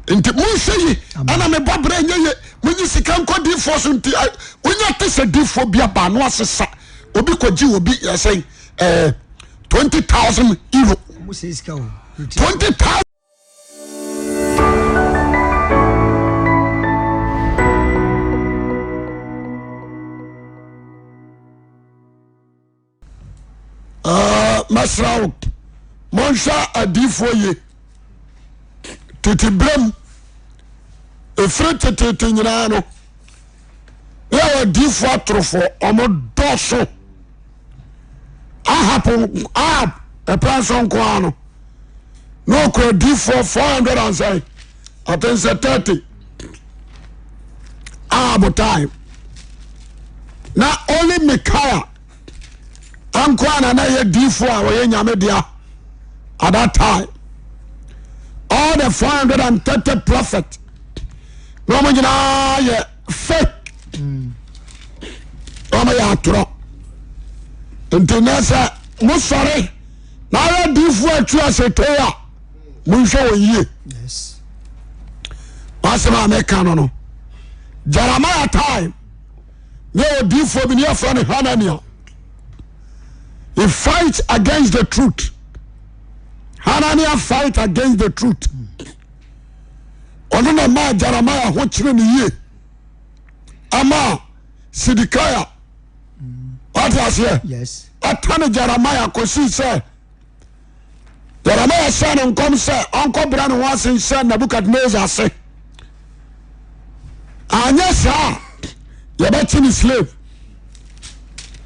Nti monhwɛ yi ɛna mebɔ berɛ nyɛ ye monyi sika nkɔ difoɔ so nti wonya te sɛ difoɔ bi aba no asesa obi kɔgye obi yɛsɛn ɛɛ €20,000 20,000. Mɛsrɛ wo monhwɛ adiifoɔ ye tete berɛm ɛfiri tetete nyinaa no ne yɛwɔ adiifoɔ atorofoɔ ɔmo dɔso Ahab Ahab ɛpɛ nso nko ara no na ɔkura adiifoɔ 400 and sɛn I think sɛ 30 Ahab time na only Micaiah nko ara na na yɛ diifoɔ a ɔyɛ nyame dea at that time all the 430 prophet na wɔn nyinaa yɛ fake wɔn yɛ atorɔ nti na sɛ mosɔre na ayɛ diifoɔ atu asetee a monhwɛ wɔn yie wasɛm a meka no Jeremiah time ne odiifoɔ bi ne yɛfrɛ no Hanania he fight against the truth. Hanania fight against the truth. Ɔno na maa Jeremiah ho kyerɛ ne yie ama Sidikiah wate aseɛ ɛtane Jeremiah kɔsii sɛ Jeremiah hyɛɛ no nkɔm sɛ ɔnkɔbrɛ ne ho ase nhyɛ Nebukadnezar ase. Anyɛ saa a yɛbɛkye ne slave,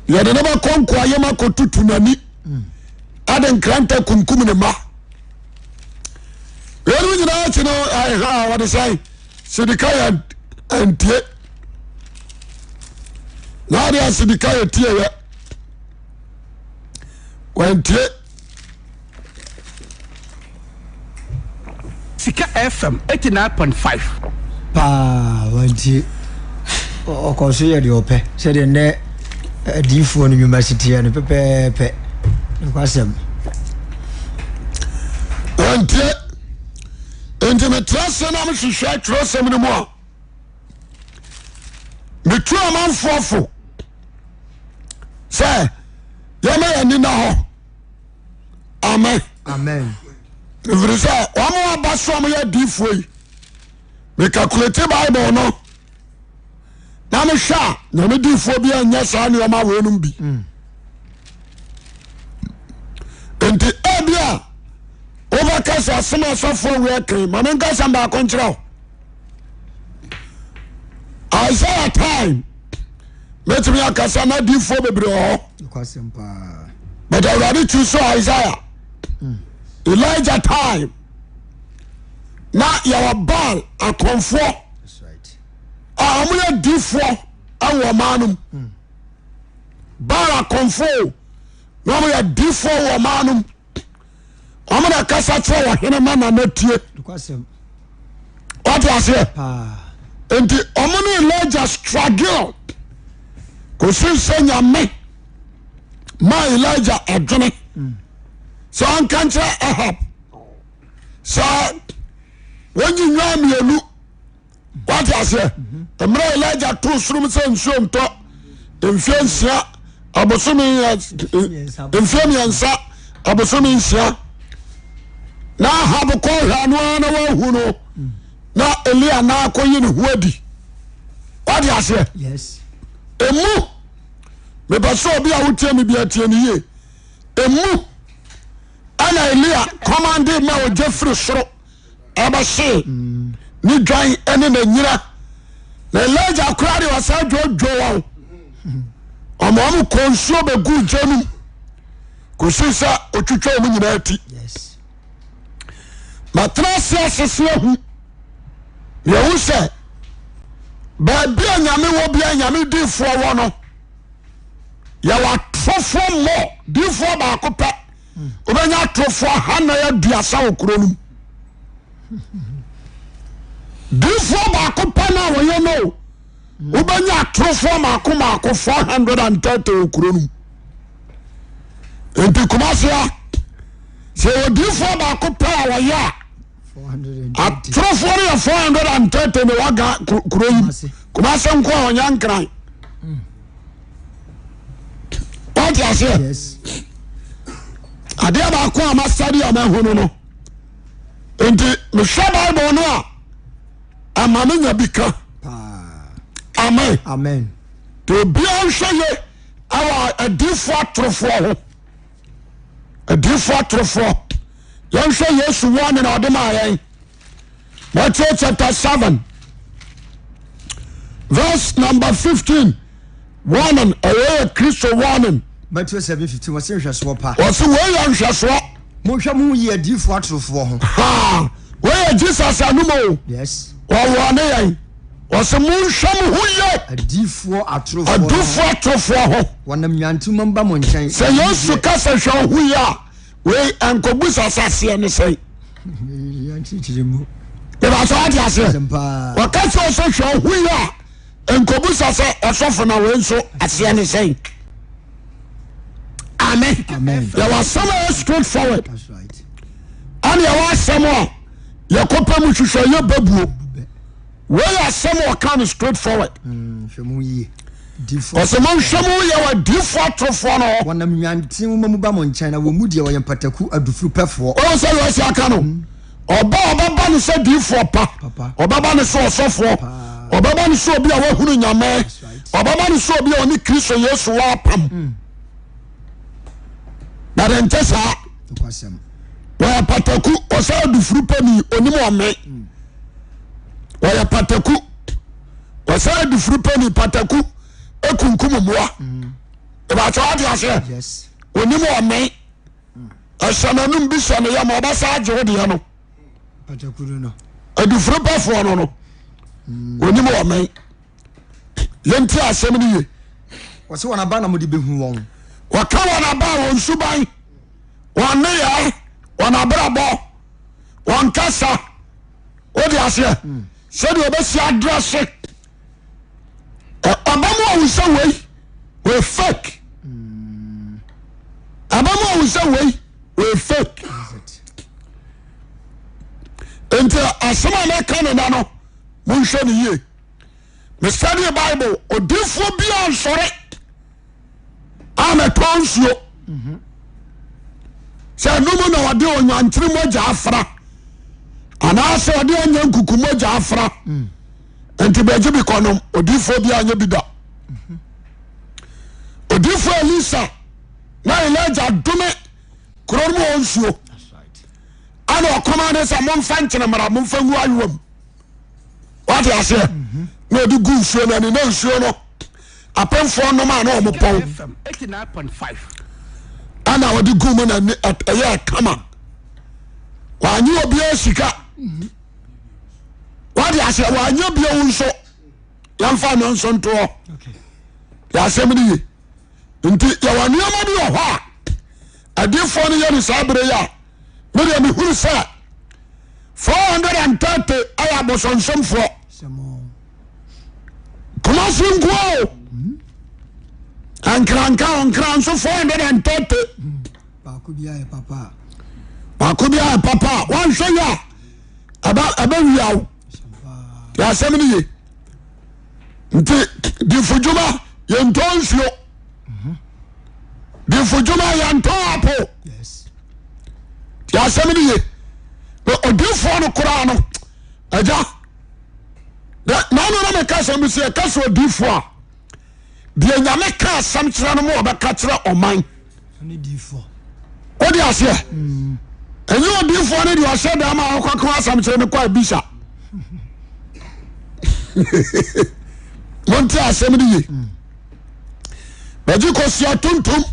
yɛde ne bɛkɔ nkoayam akɔtutu n'ani ade nkranta kunkum ne mma. Weinom nyinaa akyi no ɛha wɔde sɛn Sedekia antie na adeɛ a Sedekia tieɛ wantie. Sika FM 89.5. Paa wantie. Ɔkɔ so yɛ deɛ ɔpɛ sɛdeɛ nnɛ adiyifoɔ no nnwuma si teɛ no pɛpɛɛpɛ. Nokwasɛm. Wantie. Nti metra ase na mehwehwɛ twerɛsɛm no mu a metu amanfoɔ fo sɛ yɛma yɛn ani na hɔ amen amen ɛfiri sɛ wɔn a aba so wɔn yɛ adiifoɔ yi mekakulete bible no na mehwɛ a nyame diifoɔ bi anyɛ saa nneɛma weinom bi mm. nti ebi a wobɛka sɛ asɛm asɔfoɔ wei kan ma menka sɛm baako nkyerɛ wo Isaiah time mɛtumi akasa na adiifoɔ bebree wɔ hɔ but awurade twi so Isaiah hmm. Elijah time na yɛwɔ Baal akɔmfoɔ a wɔyɛ diifoɔ wɔ ɔman no mu hmm. Baal akɔmfoɔ na wɔyɛ diifoɔ wɔ ɔman no mu wɔn na kasa kyerɛ ɔhene ma nana tie wate aseɛ nti wɔn ne Elijah struggle kòsi sɛ nyame ma Elijah adwene sɛ ɔnka nkyerɛ Ahab sɛ wɔnyi nwa mmienu. Wate aseɛ? Mmerɛ Elijah too soro mu sɛ nsuo ntɔ mfeɛ nsia abosome mfeɛ mmiɛnsa abosome nsia na Ahab kɔ hwɛ ano ara na wahu no na Elia na akɔyi ne ho adi. Wate aseɛ? Emu mepɛ sɛ obi a wotie me bi atie ne yie. Emu ɛna Elia kɔmande ma ogya firi soro ɛbɛhye ne dwan ne n'anyina na Elijah koraa deɛ ɔsan dwodwo wɔn ɔma wɔn kɔ nsuo bɛgu gya no mu kɔsi sɛ ɔtwitwa wɔn nyinaa ti matena ase asese ahu yɛhu sɛ baabi a nyame wɔ bia nyame difoɔ wɔ no yɛwɔ atorofoɔ mmɔ difoɔ baako pɛ wobɛnya atorofoɔ ahanan aduasa wɔ kuro no mu difoɔ baako pɛ no a wɔyɛ no wobɛnya atorofoɔ maako maako 430 wɔ kuro no mu nti Kumasi a sɛ yɛwɔ difoɔ baako pɛ a wɔyɛ a Atorofoɔ no yɛ 430 na ɛwɔ ga kuro yi Kumase nko a ɔnyɛ nkran. Wate aseɛ? Adeɛ baako a masadi a mahunu no nti mehwɛ Bible no a ama me nya bi ka. Amen. Amen. Nti obiara nhwɛ ye ɛwɔ adiifoɔ atorofoɔ ho. Adiifoɔ atorofoɔ. Yɛnhwɛ Yesu wɔne na ɔde maa yɛn. Matthew chapter 7 verse number 15. Warning, ɛwɔ yɛ Kristo warning. Matthew 7:15 wɔsi nhwɛsoɔ pa. Wɔsi wei yɛ nhwɛsoɔ. Monhwɛ mo ho yie adiifoɔ atorofoɔ ho. Ha, wei yɛ Jesus anum o. Yes. Wɔwɔ ne yɛn. Wɔsi monhwɛ mo ho yie. Adiifoɔ atorofoɔ. Adiifoɔ atorofoɔ ho. Wɔnam nnwanten ba mo nkyɛn. Sɛ Yesu ka sɛ hwɛ wo ho yie a, wei nkɔbusa sɛ aseɛ ne sɛn. Ìbàtɔ wate aseɛ. Wɔka sɛ ɔsɛ hwɛ wo ho yie a, nkɔbusa sɛ ɔsɔfo na wei nso aseɛ ne sɛn. Amen. Yɛwɔ asɛm a ɛyɛ straight forward. Ɛne yɛwɔ asɛm a yɛkɔpɛ mu hwehwɛ yɛ bɛbuo. Wei yɛ asɛm a ɔka no straight forward. Ɔsɛ monhwɛ mo yɛ wɔ adiifoɔ atorofoɔ no hɔ. Wɔnam nnwanten nwoma mu ba mo nkyɛn, na wɔn mu deɛ wɔyɛ mpataku adufurupɛfoɔ. Wɔn sɛ yɛsi aka no, ɔba ɔbɛba no sɛ diifoɔ pa, ɔbɛba no sɛ ɔsɔfoɔ, ɔbɛba no sɛ obi a wahunu Nyame, ɔbɛba no sɛ obi a ɔne Kristo Yesu wɔ apam. Mm. Na de nte saa. Wɔyɛ pataku, ɔsɛ adufurupɛni, onim ɔme. Mm. Wɔyɛ pataku, wɔsɛ adufuru pɛni pataku ekunkum mmoa. Ìbàtɛ wate aseɛ. Onim ɔme. Ɛhyɛ n'anum bi hyɛ ne yam ɔbɛsa agye wo deɛ no. Adufuru pɛfoɔ no no. Onim ɔme. Yɛnti asɛm no ye. Wɔsɛ wɔn aba na mo de bɛhu wɔn. Wɔka wɔn aba a wɔn suban, wɔn nneyɛɛ, wɔn abrabɔ, wɔn kasa. Wode aseɛ sɛdeɛ ɔbɛsi adrɛse ɔba mu ahu sɛ wei wei fake ɔba mu ahu sɛ wei wei fake nti asɛm a mɛka ne na no monhwɛ ne yie mesɛdeɛ Bible odiifoɔ biara nsɔre a na ɛtɔ nsuo sɛ ɛno mu na ɔde onwankyere mogya afra anaasɛ ɔde anya nkuku mogya afra nti bɛgye bi kɔnom odiifoɔ bi anyɛ bi da odiifoɔ Elisa na Elijah dome kuro no mu wɔ nsuo ana ɔkɔma ne sɛ momfa nkyene mmara momfa ngu ayowa mu wate aseɛ na ɔde gu nsuo no ani na nsuo no apemfoɔ nom a na wɔn pɔn ɛna ɔde gu mu na ɛyɛ kama wanye obiara sika wate aseɛ wanye bio nso yɛmfa no nso ntoɔ yɛ asɛm no ye nti yɛwɔ nneɛma bi wɔ hɔ a adiifoɔ no yɛ no saa berɛ yi a medeɛ mehunu sɛ 430 ɛyɛ abosonsomfoɔ Kumasi nkoa o nkranka o nkran nso 430 baako bi ayɛ papa baako bi ayɛ papa a wɔnhwɛ yɛ a ɛbɛ ɛbɛwia wo yɛ asɛm no ye nti difodwuma yɛntɔ nsuo difodwuma yɛntɔ apo yɛ asɛm no ye na odifoɔ no koraa no agya na ano na meka sɛ mesi ɛka sɛ odifoɔ a deɛ nyame ka asɛm kyerɛ no ma ɔbɛka kyerɛ ɔman wode aseɛ ɛnyɛ odifoɔ no deɛ ɔhyɛ dɛm a ɔkɔka asɛm kyerɛ no kɔ abisa monte asɛm no ye bɛgye kɔsia tuntum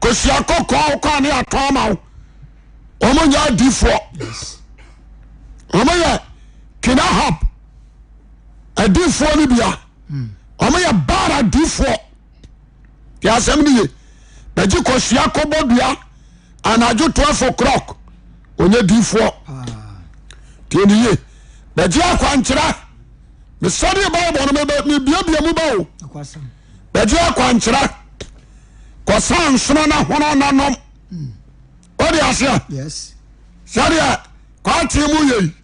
kɔsia kɔkɔɔ wokɔ a ne atɔn ama wo wɔn nyɛ adifoɔ wɔn yɛ kinahab adifoɔ no bia wɔn yɛ baal adifoɔ yɛ asɛm no ye bɛgye kɔsua kɔbɔ dua anadwo 12 o'clock ɔnyɛ difoɔ tie ne yie bɛgye akwankyerɛ mesɛdeɛ bible no mebiabia mu ba o bɛgye akwankyerɛ kɔsa nsono na hono nanom wode aseɛ sɛdeɛ. Kwatee mu yei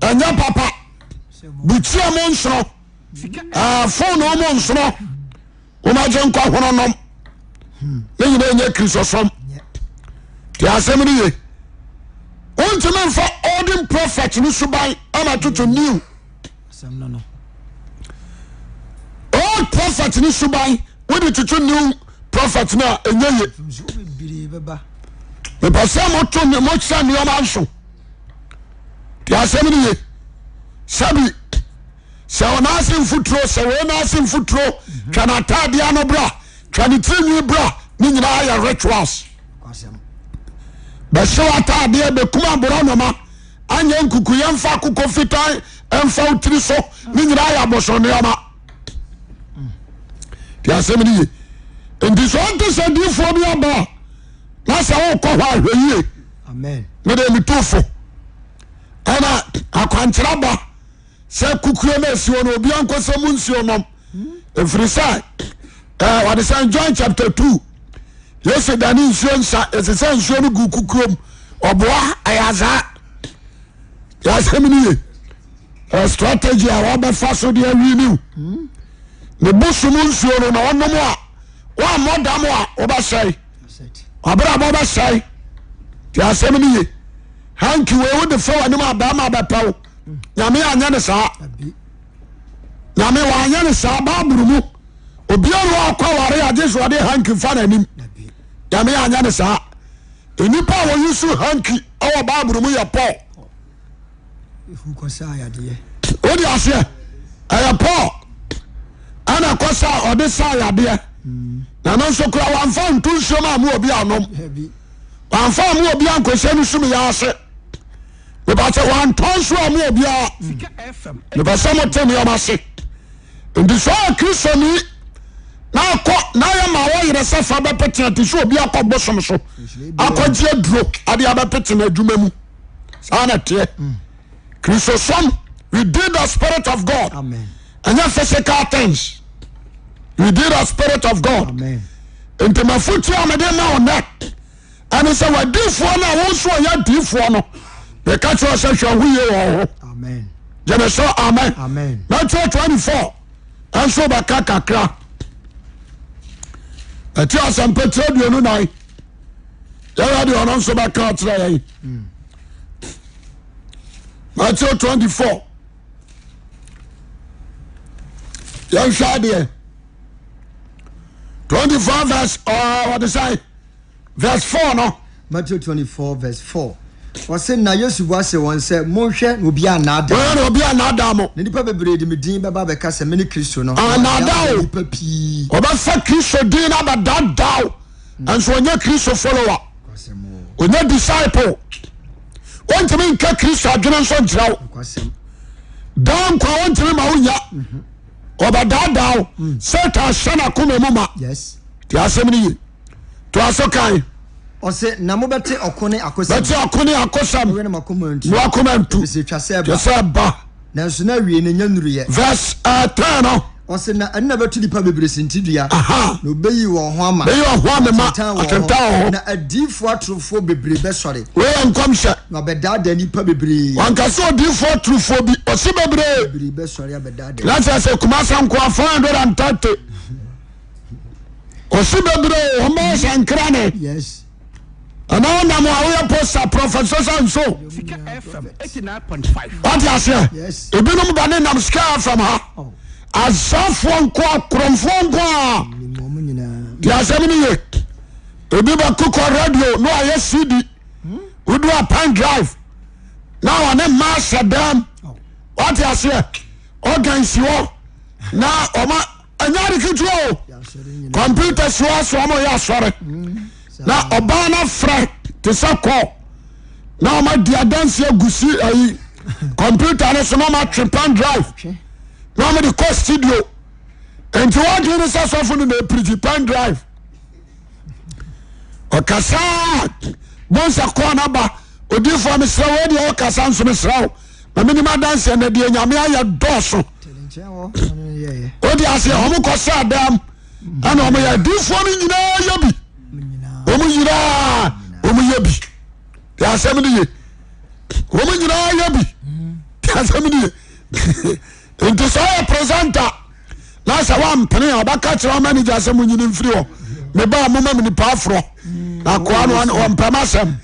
ɛnyɛ papa. Bukyia mu nsono, fono mu nsono, wɔn agye nkwa hono nom. Ne nyinaa nyɛ kristosom. Te asɛm no ye. Wontumi nfa olden prophet no suban ama toto new. Old prophet no suban wode toto new prophet no a ɛnyɛ ye. Mepɛ sɛ moto mohyɛ nneɛma nso. Te asɛm no ye. Sɛbi sɛ ɔnaase mfuturo sɛ wei naase mfuturo twa n'ataadeɛ ano bra twa ne tirinwi bra ne nyinaa yɛ rituals. Bɛhyew ataadeɛ bɛkum aborɔnoma anyɛ nkukuyɛ mfa akokɔ fitaa mfa wo tiri so ne nyinaa yɛ abosom nneɛma. Te asɛm no ye. Nti sɛ ɔnte sɛ diifoɔ bi aba a na sɛ wokɔ hɔ ahwɛ yie. Mede metu fo ɛna akwankyerɛ ba sɛ kukuo no asi hɔ no obi ankɔsɛ mu nsuo nom ɛfiri sɛ wɔde sɛ John chapter 2 Yesu dane nsuo nsa ɛsɛ sɛ nsuo no gu kukuo mu ɔboa ɛyɛ azaa yɛasɛm no ye strategy a wɔbɛfa so de awi ne ne bosom nsuo no na ɔnom a wɔammɔ dam a wobɛsɛe wabrabɔ bɛsɛe te asɛm no ye hanki wei wode fa w'anim a bɛrima bɛpɛ wo nyame anyɛ ne saa nyame wanyɛ ne saa baaboro mu obiara wa ɔkɔ aware agye sɛ ɔde hanki fa n'anim nyame anyɛ ne saa nnipa a wɔyi so hanki ɛwɔ baaboro mu yɛ Paul wode aseɛ ɛyɛ Paul ɛna kɔ sa ɔde sa yadeɛ na no nso kora wamfa nto nsuom a mu obi anom wamfa mu obi ankɔhyɛ no sum yɛ ase mepɛ sɛ wantɔ nso a mu obiara mepɛ sɛ mote nneɛma ase nti sɛ ɔyɛ kristoni na akɔ na ayɛ ma wɔyerɛ sɛ fa bɛpete ate sɛ obi akɔ bosom so akɔgye aduro ade abɛpete no adwuma mu saa na teɛ kristosom we did the spirit of God ɛnyɛ physical things we did the spirit of God nti mafotuo a mede ma wo nɛ ɛne sɛ wadifoɔ no a wo nso ɔyɛ adiifoɔ no meka kyerɛ sɛ hwɛ ho yie wɔ ho gyeme so amen Matthew 24 ɛnso bɛka kakra ɛti asɛmpa tiri 24 yɛyɛ deɛ ɔno nso bɛka akyerɛ yɛn Matthew 24 yɛnhwɛ adeɛ 24 verse ɔde sɛ verse 4 no. Matthew 24 verse 4 ɔse na Yesu bua se wɔn sɛ, Monhwɛ na obi annaadaa mo. Na obi annaadaa mo. Na nnipa bebree de me din bɛba abɛka sɛ, Mene Kristo no. Annaadaa o. Nnipa pii. Ɔbɛfa Kristo din no abɛdaadaa o. Nso ɔnyɛ Kristo follower. Ɔnyɛ disciple. Wɔntumi nka Kristo adwene nso nkyerɛ wo. Daa nkwa wɔntumi ma wonya. Ɔbɛdaadaa wo. Satan ahyɛ n'akoma mu ma. Ti asɛm no ye. Toa so kan. Ɔse, na mobɛte ɔko ne akosɛm. Bɛte ɔko ne akosɛm. Monwɛn na mo akoma antu. Mo akoma ntu. Efisɛ etwa sɛ ɛba. Etwa sɛ ɛba. Nanso na awiei no nnya nnuruyɛ. Verse 10 no. Ɔse, na ɛno na ɛbɛto nnipa bebree sintidua. Aha. Na obeyi wɔn ho ama. Beyi wɔn ho amema. Atentan wɔn Atentan wɔn ho. Na adiyifoɔ atorofoɔ bebree bɛsɔre. Wei yɛ nkɔmhyɛ. Na wɔabɛdaadaa nnipa bebree. Wanka sɛ odiyifoɔ atorofoɔ bi, ɔse bebree. Bebree bɛsɔre abɛdaadaa. Na kyerɛ sɛ Kumasi nkoa 430. Ɔsi bebree wɔn bɛyɛ sɛ nkrane. Yes. Ɛna ɔnam a woyɛ poster prophet sɛ nso. Sika FM 89.5. Wate aseɛ? Yes. Ebinom ba ne nam Sika FM ha. Oh. Azafoɔ nko a korɔmfoɔ nko a. Nim wɔn nyinaa. Te asɛm no ye. Ebi bɛ kokɔ radio na wayɛ CD. Wodu a pen drive na wɔne mmaa hyɛ dɛm. Oh. Wate aseɛ? Organ si hɔ na ɔma ɛnyɛ ade ketewa o kɔmputa si hɔ so wɔn yɛ asɔre na ɔbaa no afrɛ te sɛ kɔɔ na wɔn adi adansi agu si ayi kɔmputa no so na wɔn atwe pen drive na wɔn de kɔ studio nti wɔn adwene ne sɛ sɔfo no na epirikyi pen drive ɔkasa bɔnsa kɔɔ n'aba odiifoɔ mesrɛ wo deɛ ɔkasa nso mesrɛ wo. Na menim adanseɛ na deɛ nyame ayɛ dɔɔso wode aseɛ ɔmo kɔ sɛ adam ɛna ɔmo yɛ adiifoɔ no nyinaa yɛ bi ɔmo nyinaa ɔmo yɛ bi deɛ asɛm no ye. Wɔn nyinaa yɛ bi. Tí asɛm ni yɛ. Nti sɛ ɔyɛ presenter na sɛ wampene a ɔbɛka kyerɛ wo manager sɛ monyini mfiri hɔ meba a moma me nipa aforɔ na akoa no ɔmpɛ m'asɛm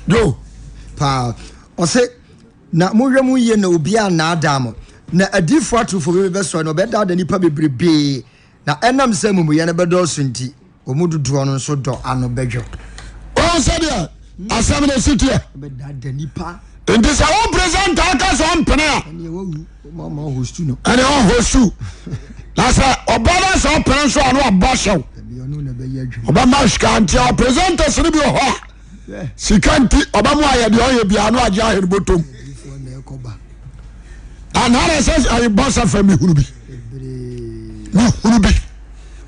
yo paa ɔse na monhwɛ mo yie na obiara nnaadaa mo na adiifoɔ atorofoɔ bi bɛsɔre na ɔbɛdaadaa nnipa bebrebee Na ɛnam sɛ amumuyɛ no bɛdɔɔso nti, wɔn mu dodoɔ no nso dɔ ano bɛdwo. Wɔn sɛdeɛ asɛm no si teɛ. Bɛdada nipa. Nti sɛ wo present aka sɛ ɔmpene a. Ɛne wawu ɔma ɔhostu no. Ɛne ɔhostu. Na sɛ ɔba no sɛ ɔpene nso a na wabɔ ahyɛw. Ɛbi ɔno na ɛbɛyɛ adwuma. Ɔbɛma sika nti a presenters no bi wɔ hɔ a sika nti ɔbɛmo ayɛ deɛ ɔyɛ biara na wagye ahene bɔtɔm. Anaasɛ sɛ ayi bɔ sɛ fɛ mehunu bi. Mehunu bi.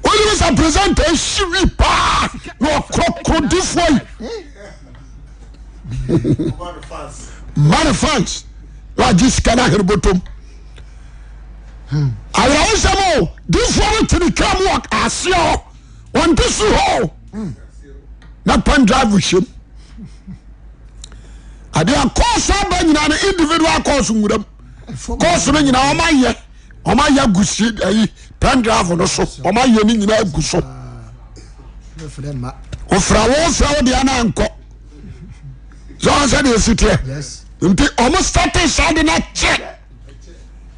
Wonim sɛ presenter ehyi wi paa na ɔkorɔkorɔ difoɔ yi. Money fans na wagye sika no ahene bɔtɔm. Awerɛhosɛm o, difoɔ no te ne kaa mu wɔ aseɛ hɔ, wɔnte soro hɔ o. Na pen drive hyɛm. Adeɛ kɔɔso aba nyinaa no individual kɔɔso nwuram. Kɔɔso no nyinaa wɔn ayɛ wɔn ayɛ agu si ayi pen drive no so wɔn ayɛ ne nyinaa agu so. Ofura wo ofura wo deɛ na nkɔ. Sɛ wɔn sɛ deɛ esi teɛ. Nti wɔn sate saa de na kyɛ.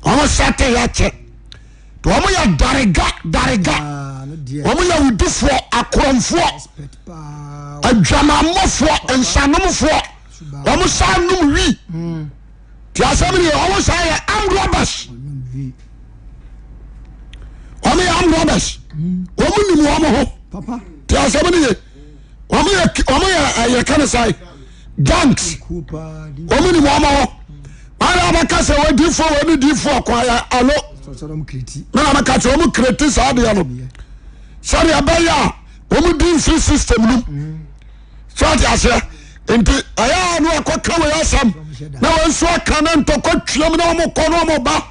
Wɔn sate yɛ kyɛ. Wɔn yɛ darega darega. Wɔn yɛ awudifoɔ akorɔmfoɔ adwamammɔfoɔ nsanomfoɔ. Wɔn saa nom wi. Tí asɛm ni wɔn saa yɛ armed robbers. Wɔn yɛ armed robbers. Wɔn nim wɔn ho. Tí asɛm ni yɛ wɔn yɛ wɔn yɛ ɛyɛ kan sɛ gangs. Wɔn nim wɔn ho. Wɔn yɛ abɛka sɛ wɔn difoɔ wɔn ni difoɔ kɔ ayɛ alo. Mena mɛka sɛ wɔn kireti saa adeɛ no sɛdeɛ ɛbɛyɛ a wɔn di nfiri system no mu. So ate aseɛ nti ɛyɛ a na wakɔka wei asɛm na wɔn nso aka na ntɔkwa twam na wɔn kɔ na wɔn ba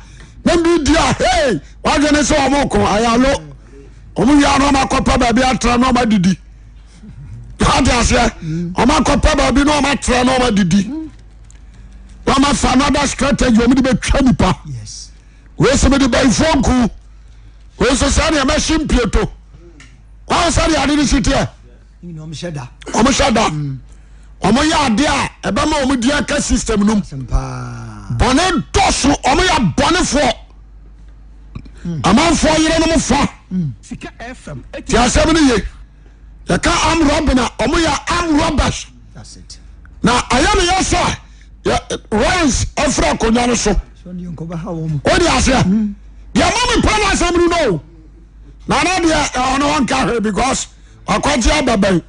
na media hey wadwene sɛ wɔn ko ayɛ alo wɔn wia na wɔn akɔpɛ baabi atra na wɔn adidi ate aseɛ wɔn akɔpɛ baabi na wɔn atra na wɔn adidi na wɔn afa another strategy wɔn de bɛtwa nipa wei sɛ mede bayifoɔ nku wei nso sɛ nea mɛhye mpieto wɔn sɛ deɛ ade no si teɛ. Wɔn hyɛ da. Wɔn hyɛ da. Wɔn yɛ adeɛ a ɛbɛma wɔn di aka system no mu. Bɔne dɔso wɔn yɛ bɔnefoɔ. Amanfoɔ yerenom fa. Ti asɛm no ye. Yɛka arm robbing a wɔn yɛ arm robbers. Na ɛyɛ ne yɛ sɛ Ryan's afiri akonnwa no so. O de aseɛ. Deɛ mo mi pɛ n'asɛm no no. Nana deɛ ɔno ɔnka hwee because. Ɔkɔgye abɛbɛn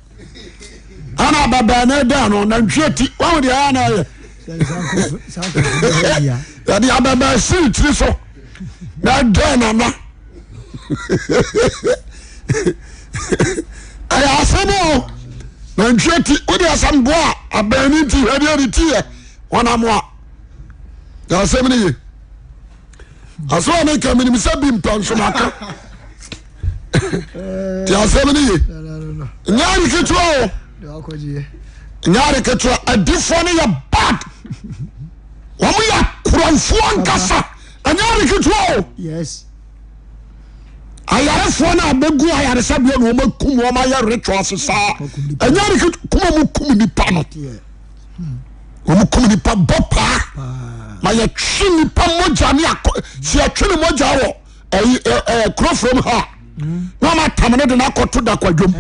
ɛna abɛbɛn no dɛn no nantwie ti wɔn deɛ ɛyɛ na ɛyɛ yɛde abɛbɛn siri tiri so na ɛdɛn nana ɛyɛ asɛm o nantwie ti wode asɛm boa abɛn no nti hwɛ deɛ ne ti yɛ wɔn amoa yɛ asɛm no ye asɛm a meka menim sɛ bi mpɛ nso maka nti asɛm no ye nyɛ ade ketewa o nyɛ ade ketewa adifoɔ no yɛ bad wɔn yɛ akorɔmfoɔ nkasa ɛnyɛ ade ketewa o ayarefoɔ no a bɛgu ayaresabea na wɔn akum wɔn ayɛ rituals saa ɛnyɛ ade ketewa kuma mu kum nipa no wɔn kum nipa bɔ paa ma yɛtwe nipa mogya ne akɔ si yɛtwe ne mogya wɔ ɛyi ɛɛ kuro from ha na wɔn atam ne de no akɔto da kwadwom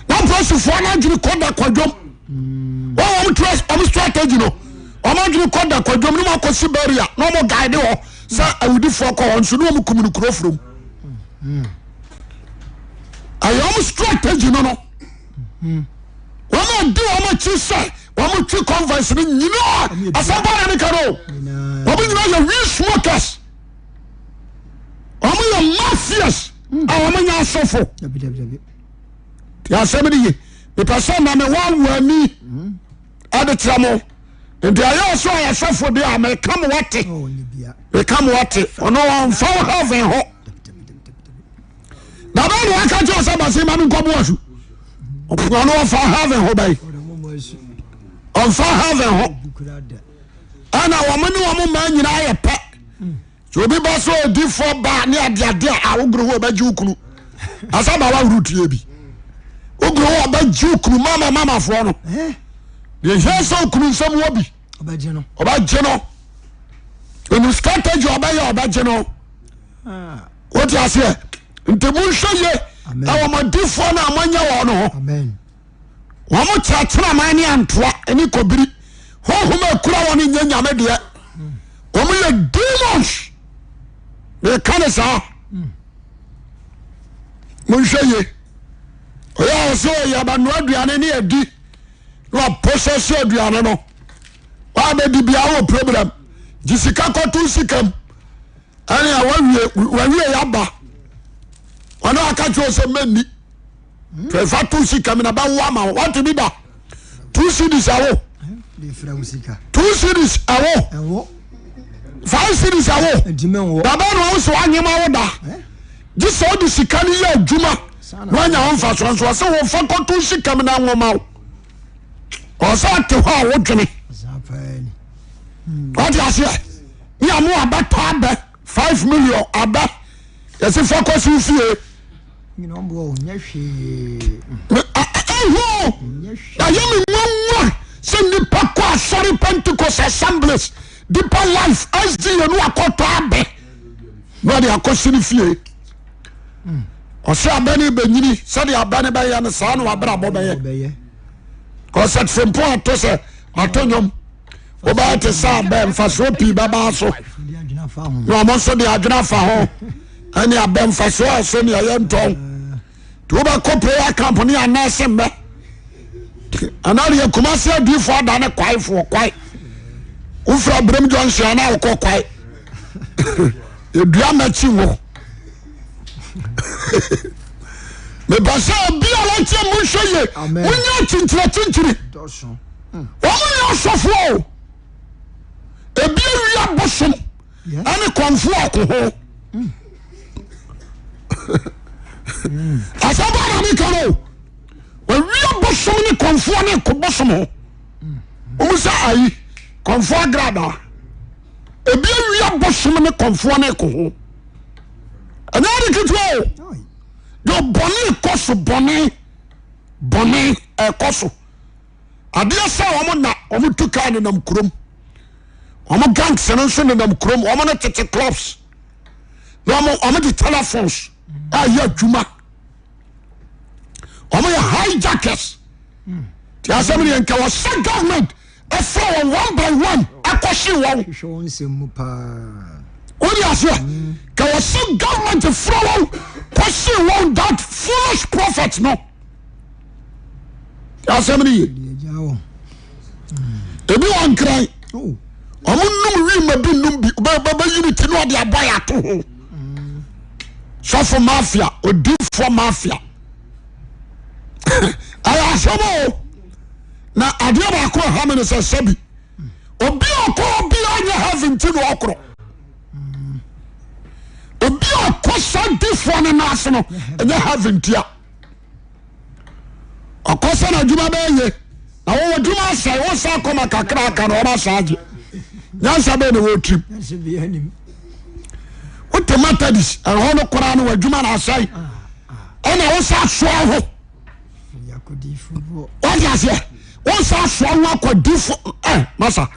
na polisifoɔ no adwene kɔ da kwadwom wɔn wɔn trust wɔn strategy no wɔn adwene kɔ da kwadwom ne wɔn akɔ si barrier na wɔn guide hɔ sɛ awudifoɔ kɔ hɔ nso ne wɔn kum no kuro from ɛyɛ wɔn strategy no no. Wɔn a di wɔn akyi sɛ wɔn twi conference no nyinaa asɛmpa na ne ka no wɔn nyinaa yɛ weed smokers wɔn yɛ mafias a wɔn nyɛ asɔfo te asɛm no ye mepɛ sɛ na me wɔn wɔ ani ɛde kyerɛ mo nti ɛyɛ ɔsɛ ɔyɛ sɔfo deɛ a meka mo wate meka mo wate ɔno ɔmfa wo heaven hɔ na bɛn na waka kyerɛ sɛ bɛse ma menkɔbo asu. Ɔno ɔfa heaven ho bɛn? Ɔmfa heaven ho. Ɛna wɔn ne wɔn mmaa nyinaa yɛ pɛ. Sɛ obi ba sɛ odifoɔ ba ne adeade a wogoro hɔ ɔbɛgye wo kunu. Asa ba waworo tie bi. Wogoro hɔ ɔbɛgye wo kunu mama mamafoɔ no. Deɛ hia sɛ okunu nsɛm wɔ bi. Ɔbɛgye no. Onim strategy ɔbɛyɛ ɔbɛgye no. Wote aseɛ? Nti monhwɛ ye ɛwɔ mo adifoɔ no a moanya wɔn no ho. Wɔn kyerɛkyerɛ aman ne antoa ne kɔbiri. Honhom a ekura wɔn nyɛ nyame deɛ. Wɔn yɛ demons. Meka ne saa. Monhwɛ ye. Ɔyɛ a ɔsɛ ɔyɛ abanoa aduane ne adi na waprocess aduane no. Wabɛdi bia wɔ problem. Gye sika kɔto sika mu. Ɛne a wawie wawie yaba. Wɔn a aka kyerɛ sɛ mɛnni. Fɛfa to sika mu na bɛwo ama wo. Wate bi da. 2 cedis ɛwo. 2 cedis ɛwo. 5 cedis ɛwo. Dabɛ na wɔn sɛ wanyem awo da. Gye sɛ ɔde sika no yɛ adwuma na wanya ho mfasoɔ nso ɔsɛ wɔfa kɔto sika mu na nwoma wo. Ɔsɛ ɔte hɔ a wodwene. Wate aseɛ? Ne amo abɛtɔ abɛ 5 million abɛ yɛsi fa kɔ si fie. Ɛho ɛyɛ me nwanwa sɛ nnipa kɔ asɔre Pentecost Assemblies Deeper Life SDA no akɔtɔ abɛ na ɔde akɔsi ne fie. Ɔsɛ abɛ no bɛnyini sɛdeɛ abɛ no bɛyɛ no saa na wabrabɔ bɛyɛ. Kɔsɛ fimpo ato sɛ mato nnwom wobɛyɛ te sɛ abɛ mfasoɔ pii bɛbaa so na ɔmo nso de adwene afa ho ɛne abɛ mfasoɔ a so ne ɛyɛ ntɔn nti wobɛkɔ prayer camp ne anɛɛse mmɛ anaa deɛ Kumasi adiifoɔ ada ne kwaefoɔ kwae wofira Brem Junction anaa wokɔ kwae yɛdua mɛkyi wɔ mepɛ sɛ obi a wɔkyɛ mu nhwɛ ye monyɛ kyinkyina kyinkyini wɔn nyɛ asɔfoɔ o ebi awia bosom ɛne kɔnfoɔ ɔko ho asɛm baa na meka no wɔawia bosom ne kɔnfoɔ ne ko bosom ho wɔn sɛ ayi kɔnfoɔ agradaa ebi awia bosom ne kɔnfoɔ ne ko ho ɛnyɛ ade ketewa o deɛ bɔne kɔ so bɔne bɔne ɛkɔ so adeɛ sɛ wɔn na wɔn tu kaa nenam kurom wɔn gangs no nso nenam kurom wɔn ne tete clubs na wɔn wɔn de telephones a yɛ adwuma wɔn yɛ hijackers tí asɛm yɛ nka wɔsɛ government ɛfrɛ wɔn one by one akɔhye wɔn. Hwehwɛ wɔn nsɛm mu paa. Wọ́n di aseɛ ka wɔsɛ government frɛ wɔn kɔhye wɔn that foolish prophet no. Asɛm no ye. Ebi wɔ nkran. Wɔn num wi ma bi num bi bɛyi ne ti na ɔde abɔ yɛ ato ho. Sɔfo mafia, odiifoɔ mafia. Ɛyɛ asɛm o. Na adeɛ baako ɛha mi ne sɛ sɛbi obi a ɔkɔ obi a ɔnyɛ heaven ti na ɔkorɔ. Obi a ɔkɔ saa difoɔ no nan ase no ɛnyɛ heaven ti a. Ɔkɔ sɛ n'adwuma bɛyɛ yie na wɔwɔ adwuma asɛe wo sa akɔma kakra aka na ɔba saa agye nyansa bɛyɛ na wɔ tirim wote Methodist ɛhɔ no koraa no w'adwuma na asɛe ɛna wo sa asoa ho wate aseɛ wo sa asoa ho akɔ difo ɛ masa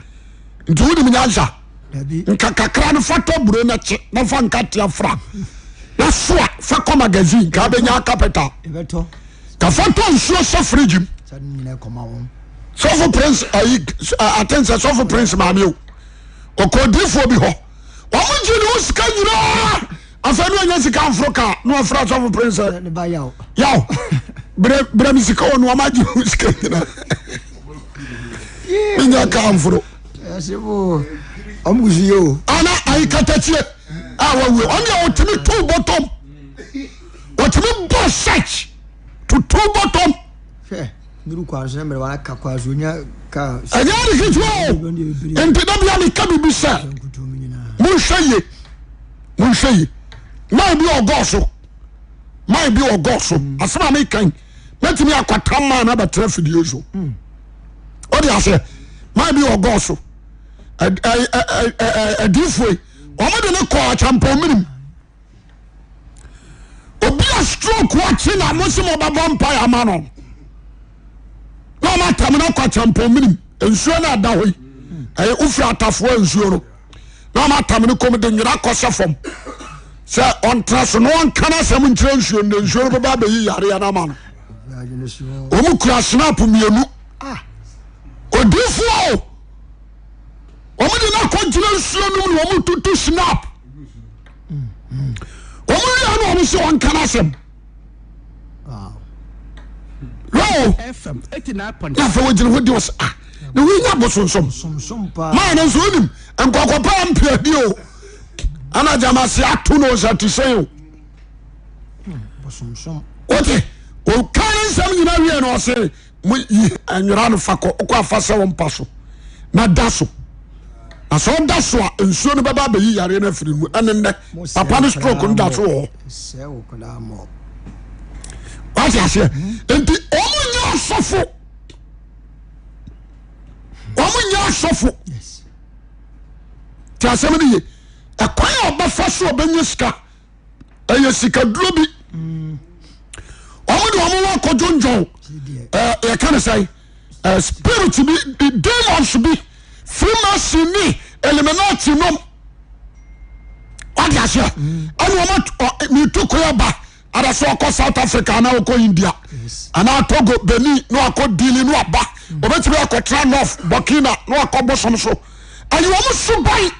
nti wonim nyansa nka kakra no fa tɔ buro no kye na fa nkatea fra na soa fa kɔ magazine ka bɛnya capital ka fa tɔ nsuo hyɛ fridge mu sɔfo prince ayi aten sɛ sɔfo prince maame o ɔkɔ odiifoɔ bi hɔ wɔn gye ne ho sika nyinaa afei ne ɔnya sika mforo kaa na ɔfrɛ sɔfo prince yaw brɛ brɛ me sika wɔ no wɔn agye ho sika nyinaa menya kaa mforo ana ayi katakyie a wawue ɔne a ɔtumi tu bɔtɔm ɔtumi bɔ search tutu bɔtɔm ɛnyɛ ade ketewa o nti da bia meka biribi sɛ monhwɛ ye monhwɛ ye man bi ɔgɔɔ so man bi ɔgɔɔ so asɛm a mekan. Mɛtumi akɔtam maa no abɛtena fidie so. Wode aseɛ maa bi wɔ gɔɔ so adiifoɔ yi wɔn de ne kɔɔ akyɛmpɔn minim. Obi a stroke wakye na mo se mo bɛbɔ mpaeɛ ama no na wɔn atam no akɔ akyɛmpɔn minim nsuo no ada hɔ yi ɛyɛ wofiri atafoɔ nsuo no na wɔn atam no kɔm de nwera kɔhyɛ fam sɛ ɔntena so na ɔnka no asɛm nkyerɛ nsuo no na nsuo no bɛba abɛyi yareɛ no ama no. Wɔn kura snap mmienu odiifoɔ o wɔn de no akɔgyina nsuo no mu na wɔn tutu snap. Wɔn wia na wɔn sɛ wɔn kan asɛm. Yoo. Na afei wɔgyina hɔ di wɔn sɛ ah na wɔn nya bosonsom. Maa no nso onim nkɔkɔpɛ mpia di o. Ana gyama se ato no sɛ te sɛ o. Wote ɔka ne nsɛm nyina wie na ɔse mo yi nwera no fa kɔ wokɔ afa sɛ wo mpa so na da so na sɛ ɔda so a nsuo no bɛba abɛyi yareɛ no afiri mu ɛne nnɛ papa no stroke no da so wɔ hɔ wate aseɛ nti wɔn nyɛ asɔfo wɔn nyɛ asɔfo te asɛm no ye ɛkwan a ɔbɛfa so ɔbɛnya sika ɛyɛ sikaduro bi wɔn de wɔn wɔ akɔdwondwon ɛɛ yɛka ne sɛn ɛɛ spirit bi demons bi freemason ne illuminati nom wadi aseɛ ɛna wɔn ɔ mitu kwan aba ada so ɔkɔ South Africa anaa ɔkɔ India anaa Togo Benin na wakɔ dili na waba obetumi akɔtena North Burkina na wakɔ bosom so ɛyɛ wɔn suban.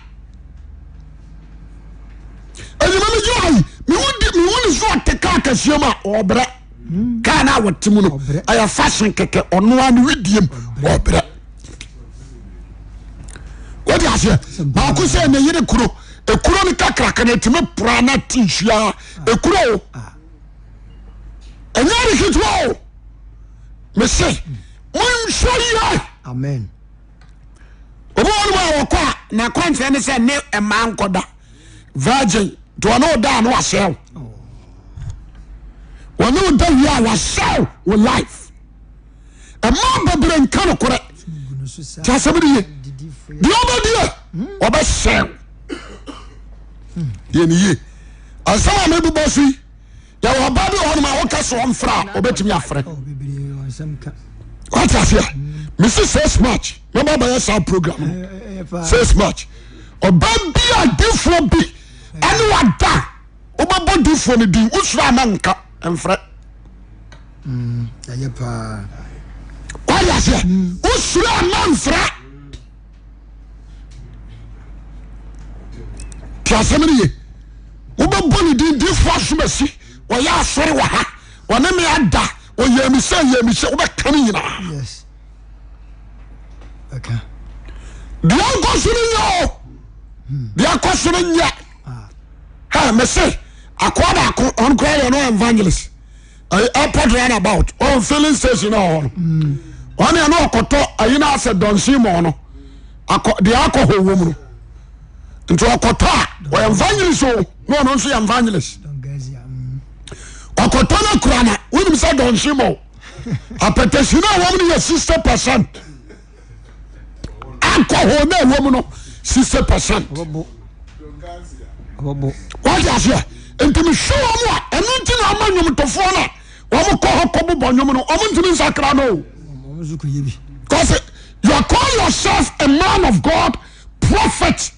Enyima mi gyina ha yi mehu di mehu ne so ɔte kaa kɛseɛ mu a ɔbrɛ kaa no a wɔte mu no ɛyɛ fashion kɛkɛ ɔno ara ne widie mu ɔbrɛ wode aseɛ baako sɛ ne yere kuro ekuro no kakraka no ɛtumi pora na te nhyia ekuro o ɛnyɛ ade ketewa o mese monhwɛ yie amen Obi wɔ nom a wɔkɔ a n'akwankyerɛ ne sɛ ne mmaa nkɔda virgin nti ɔne wo da a na wasɛe wo wɔne wo da wie a wasɛe wo life mmaa bebree nka nokorɛ nti asɛm no ye deɛ ɔbɛdie ɔbɛsɛe wo yɛ ne yie asɛm a mebobɔ so yi yɛwɔ ɔbaa bi wɔ hɔnom a woka sɛ ɔmfrɛ a ɔbɛtumi afrɛ oh, wate aseɛ mesi six march mɛba bɛyɛ saa program no eh, eh, six march ɔbaa bi a difoɔ bi ɛne wada wobɛbɔ difoɔ no din wosoro ama nka mfrɛ mm, wate aseɛ wosoro ama mfrɛ Te asɛm no ye. Wobɛbɔ ne din difoɔ asomasi ɔyɛ asɔre wɔ ha ɔne me ada ɔyɛ mi sɛ ɔyɛ mi sɛ wobɛka no nyinaa. Deɛ ɔnkɔ so no nyɛ o deɛ akɔ so no nyɛ. Ah. Ha mese akoa baako ɔno koraa yɛ no evangelist. airport roundabout ɔn filling station na ɔhɔ no ɔne ɛno ɔkɔtɔ ayi na asɛ dɔnsin mɔ no akɔ deɛ akɔ hɔ wɔm no nti ɔkɔtɔ a ɔyɛ evangelist o na ɔno nso yɛ evangelist ɔkɔtɔ no kura na wonim sɛ dɔnsin mɔ apɛtɛsi no a wɔm no yɛ 60% alcohol na ɛwɔ mu no 60% wate aseɛ nti mehwɛ wɔn mu a ɛno nti na ama nnwomtofoɔ no a wɔn kɔ hɔ kɔ bobɔ nnwom no wɔn ntumi nsakra no o because you call yourself a man of God prophet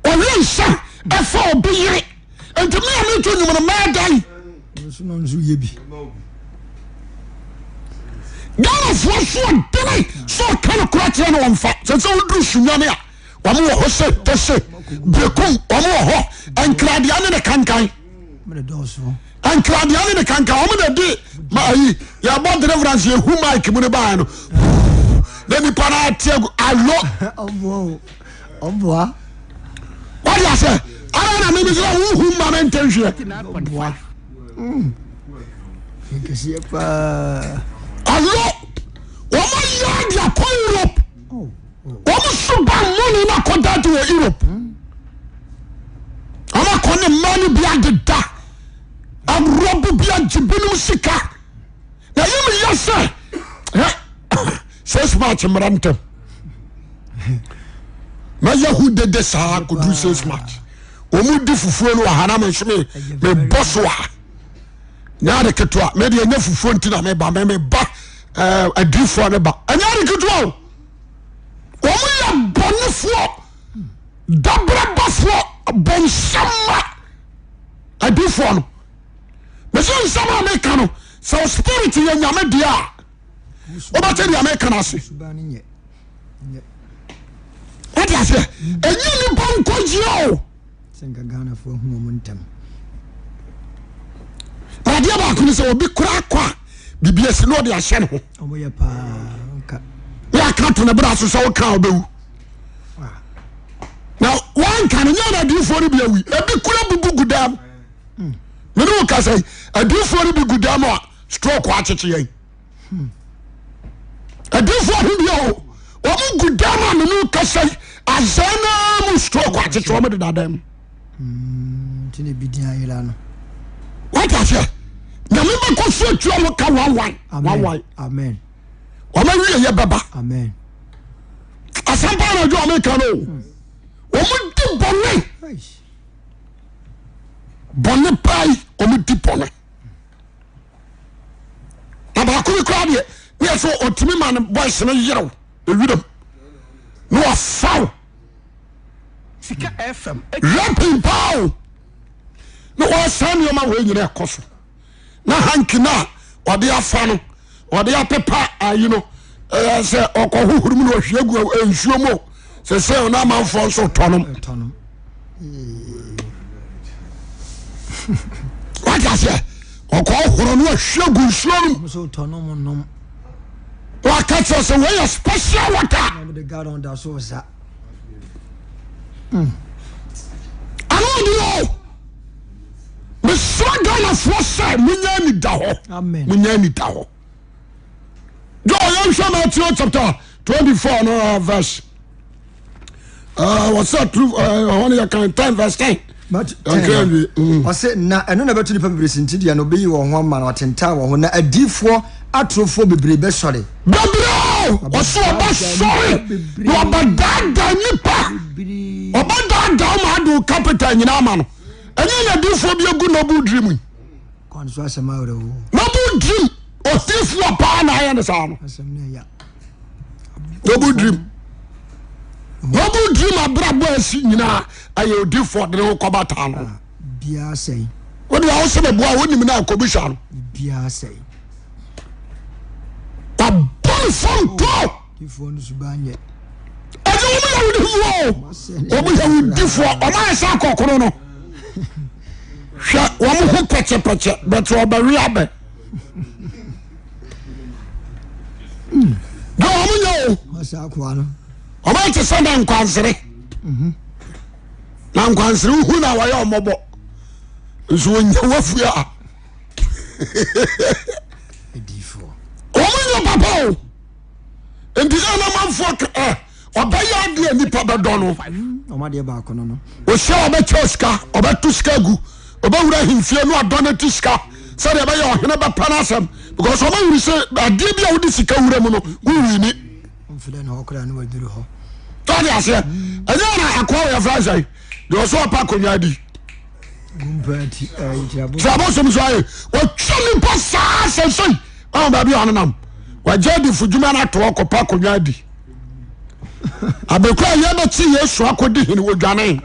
ɔyɛ nsa ɛfa obi yere nti mi a mi to nnwom no mɛɛ dan Ghanafoɔ so ɔdene sɛ ɔka no kora kyerɛ no wɔmfa sɛ sɛ woduru sunyane a wɔn wɔ hɔ se tese berekum wɔn wɔ hɔ nkradeɛ ne ne kankan nkradeɛ ne ne kankan wɔn na de ma ayi yɛbɔ deliverance yɛhu mic mu ne baeɛ no na nipa no ate agu alo Ɔboa. Wadi ase. Ara na mímí sɛ wohu mma me nte nhweɛ. Ɔboa. Nkɛseɛ paa. Alo wɔn ayɛ de akɔ Europe. Oh, oh. Wɔn suban mɔni na akɔ daadi wɔ Europe. Wɔn akɔ ne mmaa no bi adeda. Awurɔbo bi agye binom sika. Na ɛyɛ me ya sɛ 6 March mmara ntɛm mɛyɛ ho dede saa kɔduru 6 March. Wɔn di fufuo no wɔ ha na me nso me mebɔ so a nyɛ ade ketewa. Me deɛ nyɛ fufuo nti na meba me meba ɛɛ adiifoɔ no ba ɛnyɛ ade ketewa o. Wɔn yɛ bɔnefoɔ dabrɛbɔfoɔ bɔnsɛmma adiifoɔ no. Mese nsɛm a meka no sɛ o spirit yɛ nyame deɛ a wobɛte deɛ meka no ase. Wode aseɛ ɛnyɛ nipa nkɔgyia o. Na adeɛ baako ne sɛ obi koraa kɔ a biribi asi na ɔde ahyɛ ne ho na waka to ne bra so sɛ woka a wobɛwu na wanka no nyɛ na adiyifoɔ no bi awi ebi kura bubu gu dam. Mene wo kasa yi adiifoɔ no bi gu dam a stroke akyekye yɛn adiifoɔ ho bi o wɔn gu dam a mene wo kasa yi azan naa mu stroke akyekye wɔn deda dam. Wate aseɛ nyame bɛkɔ so atua mo ka one one one one wɔn awie yɛ bɛba asɛm paa na adwo a meka no o wɔn di bɔne. Bɔne paa yi wɔn di bɔne na baako bi koraa deɛ ne yɛ so ɔtumi ma ne boys no yerew ewiram na wafaw Sika FM. rapin paa o na wɔsan nneɛma wɔ nyina ɛkɔ so na hanki no a ɔde afa no ɔde apepa ayi no ɛyɛ sɛ ɔkɔ hohoro mu na ɔhwie gu nsuo mu sɛ sɛ ɔno amanfoɔ nso tɔ nom wate aseɛ ɔkɔ horo no ɔhwie gu nsuo no mu waka kyerɛ sɛ wei yɛ special water ano ɔde o mesrɛ Ghanafoɔ sɛ monya anida hɔ monya anida hɔ jɔ yɛnhwɛ Matthew chapter 24 no uh, verse uh, wɔsɛ turu ɛhɔ no yɛkan 10 verse 10 ɔsɛ na ɛno na ɛbɛto nipa bebree sintideɛ no ɔbɛyi wɔn ho ama na ɔtentaa wɔn ho na adiifoɔ atorofoɔ bebree bɛsɔre bebree ɔsɛ ɔbɛsɔre na ɔbɛdaadaa nipa ɔbɛdaadaa ma ade capital nyinaa ma no ɛnyɛ na adiifoɔ bi agu noble dream yi kwan so asɛm awerɛhoɔ noble dream ɔdiifoɔ paa na ayɛ ne saa no asɛm no ɛya noble dream noble dream abrabɔ asi nyinaa ɛyɛ odiifoɔ de ne ho kɔba taa no biara sɛe wode a wosɛ bɛboa wonim no akɔbisa no biara sɛe wabɔ ne fam to difoɔ no suban nyɛ ɛnyɛ wɔn yɛ awudifoɔ o wɔn yɛ awudifoɔ wɔn ayɛ sɛ akɔkono no hwɛ wɔn ho pɛkyɛpɛkyɛ bɛtɛ ɔbɛwe abɛ na wɔn nyɛ o wɔn ayɛ te sɛ na nkwansere na nkwansere hu na wɔyɛ ɔmɔbɔ nso wɔnya wafue a wɔn nyɛ papa o. Nti yɛ na manfoɔ ka ɛ ɔbɛyɛ adeɛ a nipa bɛdɔ no. Ɔmo adeɛ baako no no. Ɔhyia ɔbɛkyɛ sika ɔbɛto sika gu ɔbɛwura ahemfie no adɔ no ti sika sɛdeɛ ɛbɛyɛ ɔhene bɛpɛ no asɛm because ɔma wuri sɛ adeɛ bi a wode sika wura mu no wowini. Mfidɛ na hɔ koraa no waduru hɔ. Tɔde aseɛ ɛnyɛ na akoa wɔ yɛfrɛ sɛ deɛ ɔsɛ ɔpa akonnwa adi. Tirabosom so ayɛ wɔtwa nipa saa sɛsɛi ɔn baabi a ɔnenam wagya adifo dwuma no ato hɔ kɔpa akonnwa adi abɛkura yɛbɛkye Yesu akɔdi hene wɔdwane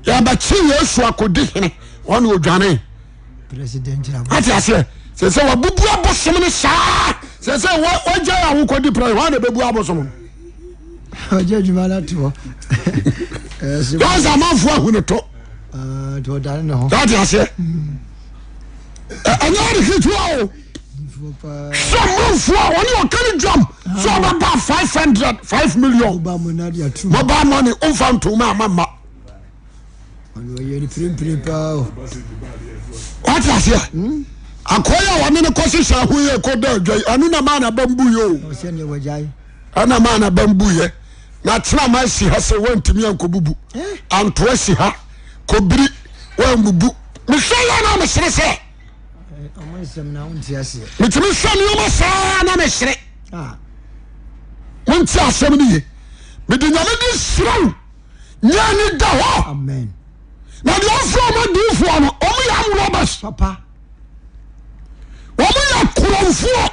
yɛbɛkye Yesu akɔdi hene ɔne ɔdwane ate aseɛ sɛ sɛ wabubu abosom no saa sɛ sɛ wagya a wokɔdi prɛ hɔ na bɛbu abosom no ɔgye adwuma no ato hɔ wɔn sɛ amanfoɔ ahu ne to ate aseɛ ɛnyɛ ade ketewa o sɛ amanfoɔ a wɔne ɔka ne dwam sɛ ɔbɛba 500 5 million mobile money ɔmfa ntoma ama mma wate aseɛ hmm? akoa yi a wɔne no kɔ hyehyɛ ho yɛ kɔ da adwa yi ɛno na maa n'aba mbu yɛ o ɛna maa n'aba mbu yɛ na tena ma asi ha sɛ wɔntumi ankɔbubu eh? antoa si ha kɔbiri wɔambubu mehwɛ yɛ na mesere sɛ eh. Metumi hwɛ nneɛma saa na mesere. Monte asɛm no ye. Mede nyame de hyira wo. Nyɛ ani da hɔ. Amen. Na deɛ ɔfrɛ ɔmo adiifoɔ no, ɔmo yɛ amrɔbɛs. Papa. Ɔmo yɛ korɔmfoɔ.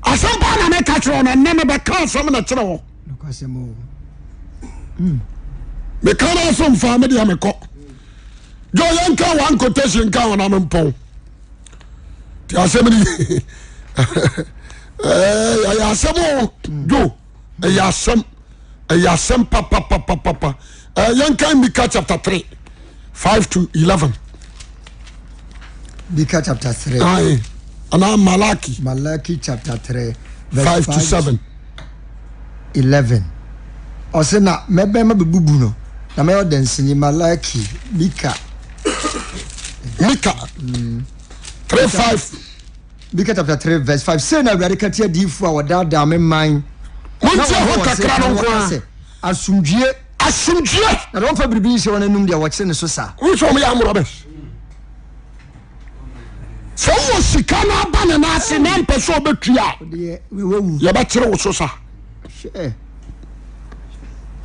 Asɛm paa na meka kyerɛ wɔn ɛnɛ mebɛka asɛm na kyerɛ wɔn. Nokwasɛm o. Meka no aso mfa me deɛ mekɔ. Jɔ yɛnka one quotation nka wɔn na mempɔn. Ti asɛm ni ɛyɛ asɛm o jo ɛyɛ asɛm ɛyɛ asɛm papapapapa yɛnka Mika chapter 3 5 to 11. Mika chapter 3. Aye. Anaa Malaki. Malaki chapter 3 verse 5 to 7. 11. Ɔsɛ na mɛbɛn ma bɛbubu no na mɛyɛ ɔdanseni Malaki Mika. Mika 3 5. Mika chapter 3 verse 5. Sei na Awurade ka tia adiyifoɔ a wɔdaadaa me man. Montie ho kakra no nko ara. Asomdwie. Asomdwie. Na deɛ ɔmfa biribi nhyɛ wɔn anum deɛ wɔkyere ne so sa. Wo sɛ wɔn yɛ amorɔbɛs. Sɛ wowɔ sika no aba ne nan ase na mpɛ sɛ ɔbɛtua a, yɛbɛkyere wo so sa.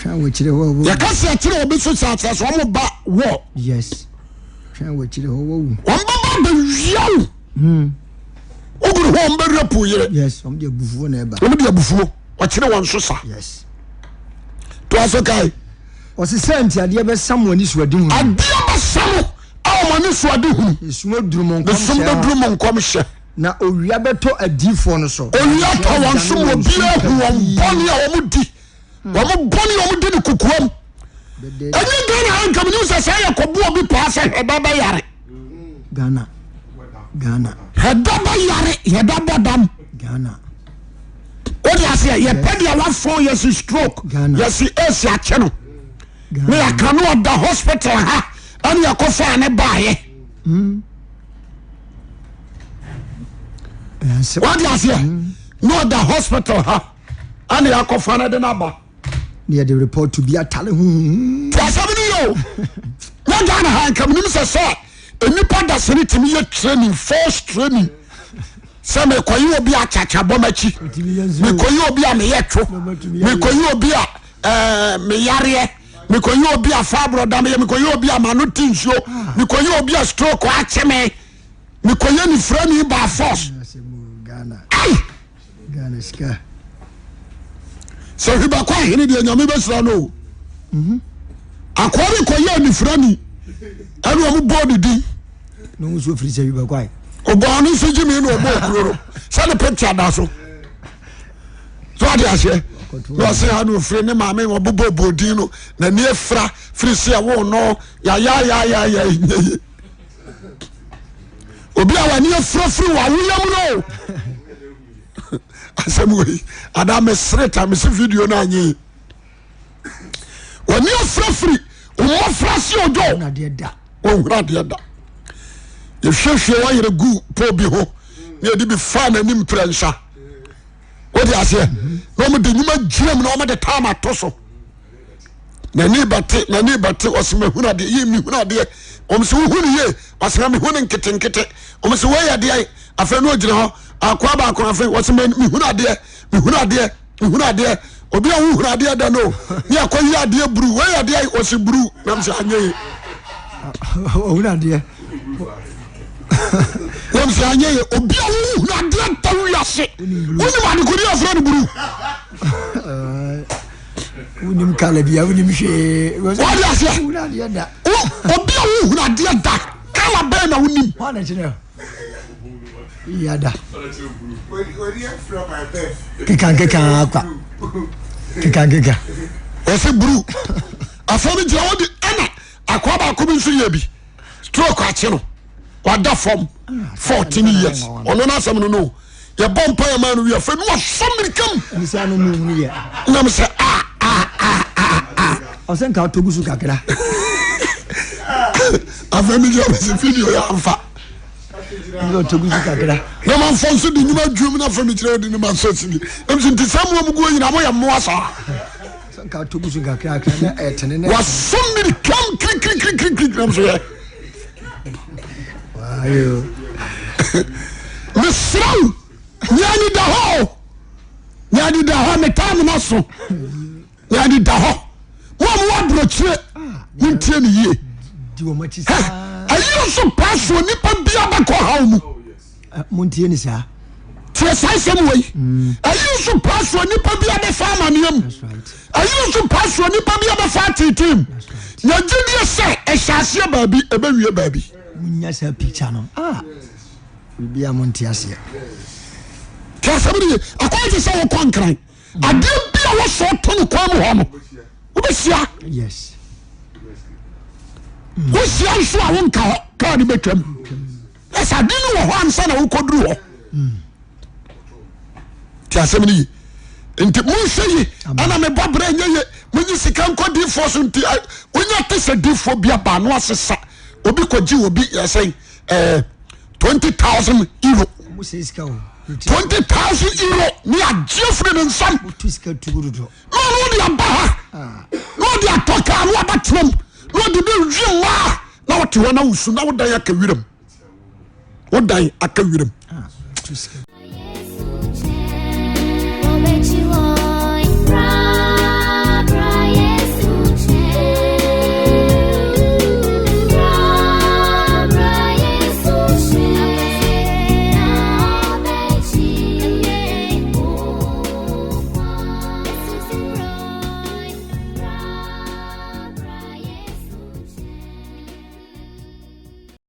Yɛka sɛ yɛkyere obi so sa kyerɛ sɛ wɔn ba wɔ. Yes. Wɔn bɛba bɛwia wo. Hmm. Woguru hɔ wɔn bɛwia po yere. Yes, wɔn de abufuo na ɛba. Wɔn de abufuo. Wɔkyere wɔn so sa. Yes. To aso kae. Ɔsi sɛ nti adeɛ bɛsa mo ani so adi hunu. Adeɛ bɛsa mo a wɔn ani so adi hunu. Esum aduru mo nkɔmhyɛ. Esum bɛduru mo nkɔmhyɛ. Na owia bɛtɔ adiifoɔ no so. Owia tɔ wɔn so ma obiara hu wɔn bɔne a wɔn di. Wɔn bɔne a wɔn di no kokoam. Ɛnyɛ Ghana ha nka menim sɛ sɛ yɛ kɔbu obi paa sɛ hwɛda bɛyare. Ghana. Ghana. Hwɛda bɛyare, hwɛda bɔ dam. Ghana. Wode aseɛ yɛpɛ deɛ wafɔn yɛsi stroke yɛsi esi akye no ne yɛka no ɔda hospital ha ɛne yɛkɔfaa ne baayɛ. Hmm. Wode aseɛ na ɔda hospital ha ɛne yɛakɔfa no de no aba. Ne yɛde report bi atale ho. Ti asɛm no yɛ o. Na Ghana ha nka menim sɛ sɛ nnipa dasene tumi yɛ training force training sɛ mekɔyɛ obi a kyakyabɔ m'akyi mekɔyɛ obi a meyɛ two mekɔyɛ obi a eh, meyareɛ mekɔyɛ obi a fabro da meyɛ mekɔyɛ obi a mano te nsuo mekɔyɛ obi a stroke akyɛ me mekɔyɛ nifirani by force. Ai! Ghana sika. Sɛ hwibakɔ ahene deɛ nyame bɛsira no o. Mhm. Akoa bi kɔyɛ anifirani ɛne ɔmo bɔɔ ne din. Na ɔmo nso firi sɛ hwibakɔ ayi. Ɔbɔ ɔno nso gye mi na ɔbɔ okuro no sɛ ne picture da so. So ɔde aseɛ na ɔsɛ ha na ofiri ne maame ɔbobɔ bɔ din no n'ani afira firi sɛ ɛwɔ no yayayayaya nyɛ yie. Obi a w'ani afira firi w'awoyam no asɛm wei anaa mesere ta mese video no anyɛ yi w'ani afira firi mmɔfra se odwo wɔhunu adeɛ da yɛhwiehwie wayerɛ gu po bi ho ne yɛde bi faa n'anim prɛnsa wode aseɛ na wɔde nnwuma gyina mu na wɔde taama to so n'ani bɛte n'ani bɛte ɔsɛ mahunu adeɛ yie mehunu adeɛ wɔn sɛ wohu no yie ɔsɛ na mehu no nketenkete wɔn sɛ wɔyɛ adeɛ afei na ogyina hɔ akoa baako afei wɔsɛ mehunu adeɛ mehunu adeɛ mehunu adeɛ obi a wohunu adeɛ da no ne akɔ yi adeɛ buru wɔyɛ adeɛ ɔsɛ buru nam sɛ anyɛ yie ohunu adeɛ nam sɛ anyɛ yie obi a wohunu adeɛ da wiase wonim adekode afrɛ no buru Wonim kala bia wonim hwee. Wọ́n di aseɛ. Wohunu adeɛ da. Obi a wohunu adeɛ da kala bɛn na wonim. Wọ́n na kyerɛ. Yada. Keka nkeka akwa. Keka nkeka. Wɔsi buru. Afɔm gyina hɔ di ɛna akwa baako bi nso yɛ bi. Stroke akye no. Wada fam 14 years. Ɔno n'asɛm no no. Yɛbɔ mpa yɛ maa no wie afei ne wasɔ mmirika mu. Nisa no mu hunu yɛ. Nam sɛ a a a a a. Ɔsɛ nka ɔtɔ gu so kakra. Afei mi gyina bɛsɛ video yɛ anfa. Nka ɔtɔ gu so kakra. Na ma nfa nso de nnwuma adwuma na afei mi kyerɛ ɔde ne ma nso si bi. Nam sɛ nti sɛ mmoa mu guo nyina mo yɛ mmoa saa. Sɛ nka ɔtɔ gu so kakra kakra na ɛtene na. Wasɔ mmirika mu kirikirikirikiri nam so yɛ. Mesrɛ wo, nya anidahɔ o. Nya anidahɔ, me time no so. Nya anidahɔ. Mo a mowɔ aburokyire, montie ne yie. Ɛyi nso paa so nipa bia bɛkɔ haw mu. Montie ne saa. Tie saa asɛm wei. Ɛyi nso paa so nipa bi abɛfa amaneɛ mu. Ɛyi nso paa so nipa bi abɛfa ateetee mu. Na gyidie sɛ ɛhyɛ aseɛ baabi ɛbɛwie baabi. Munya saa picture no. Ah. Biribi a monte aseɛ. Tie asɛm no ye. Akwan te sɛ wokɔ nkran. Adeɛ bi a wɔsɔ to no kwan mu hɔ no wobɛhyia. Yes. Wohyia nso a wonka hɔ kaa no bɛtwam. Yes, ade no wɔ hɔ ansa na wokɔduru hɔ. Ti asɛm no ye. Nti monhwɛ ye ɛna mebɔ berɛ nyɛ ye monyi sika nkɔ difoɔ so nti wonya te sɛ difoɔ bi aba no asesa obi kɔgye obi yɛsɛn eh, 20,000 euro. 20,000 euro ne agye afiri ne nsam. Na ɔno de aba ha na ɔde atɔ kaa na wabɛtenam na ɔde bɛwie mmaa na wote hɔ na wosu na wodan aka wiram wodan aka wiram. Ah, Thank you.